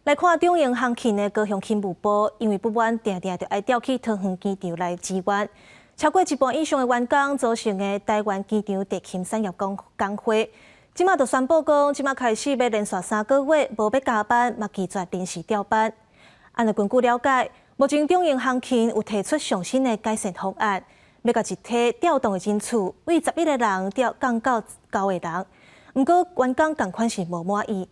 來看長榮航勤的高雄勤務部，因為不滿定定著愛調去桃園機場來支援，超過一半以上的員工組成的台灣機場地勤產業工工會，這馬就宣布講，這馬開始欲連續3個月無欲加班，嘛拒絕臨時調班。按呢根據了解，目前長榮航勤有提出上新的改善方案，欲共一梯調動的人次，對11個人調降到九個人。毋過員工仝款是無滿意。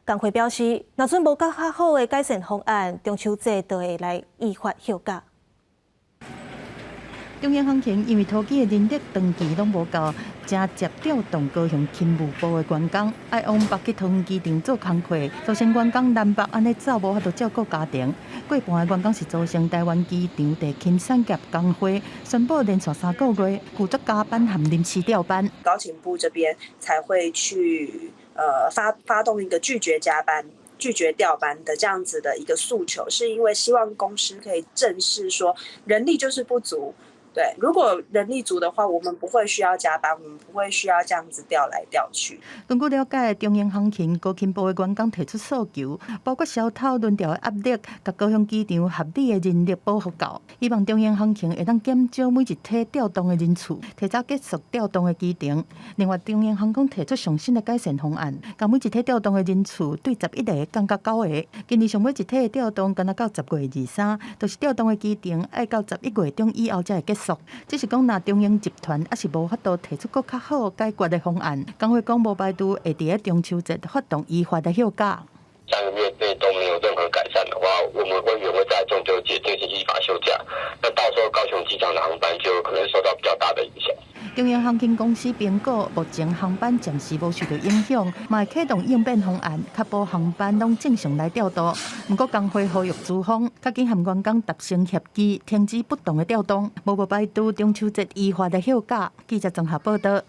工會表示，若準無較好的改善方案，中秋節就會來依法休假。長榮航勤因為桃機的人力長期攏無夠，正接調動高雄勤務部的員工，愛往北去桃園機場做工課，造成員工南北按呢走無法度照顧家庭。過半的員工是組成台灣機場地勤產業工會，宣布連續三個月拒絕加班和臨時調班。高勤部這邊才會去發動一個拒絕加班、拒絕調班的這樣子的一個訴求，是因為希望公司可以正視說人力就是不足。對，如果人力足的話，我們不會需要加班，我們不會需要這樣子調來調去。根據了解，長榮航勤高勤部的員工提出訴求，包括消透輪調的壓力，佮高雄機場合理的人力補予夠。希望長榮航勤會當減少每一梯調動的人次，提早結束調動的期程。另外，長榮航空提出上新的改善方案，共每一梯調動的人次對11個降到九個。今年上尾一梯的調動，干焦到10月23，就是調動的期程愛到11月中以後才會結束。只是講，若長榮集團猶是無法度提出閣較好解決的方案，工會講無排除會佇咧中秋節發動依法的休假。 3個月內都沒有任何改善的話，我們會員會在中秋節進行依法休假。那到時候高雄機場的航班就可能受到比較大的影響。長榮航空公司評估，目前航班暫時無受到影響，嘛會啟動應變方案，確保航班攏正常來調度。毋過工會呼籲資方，較緊和員工達成協議，停止不當的調動，無排除中秋節依法來休假。記者綜合報道。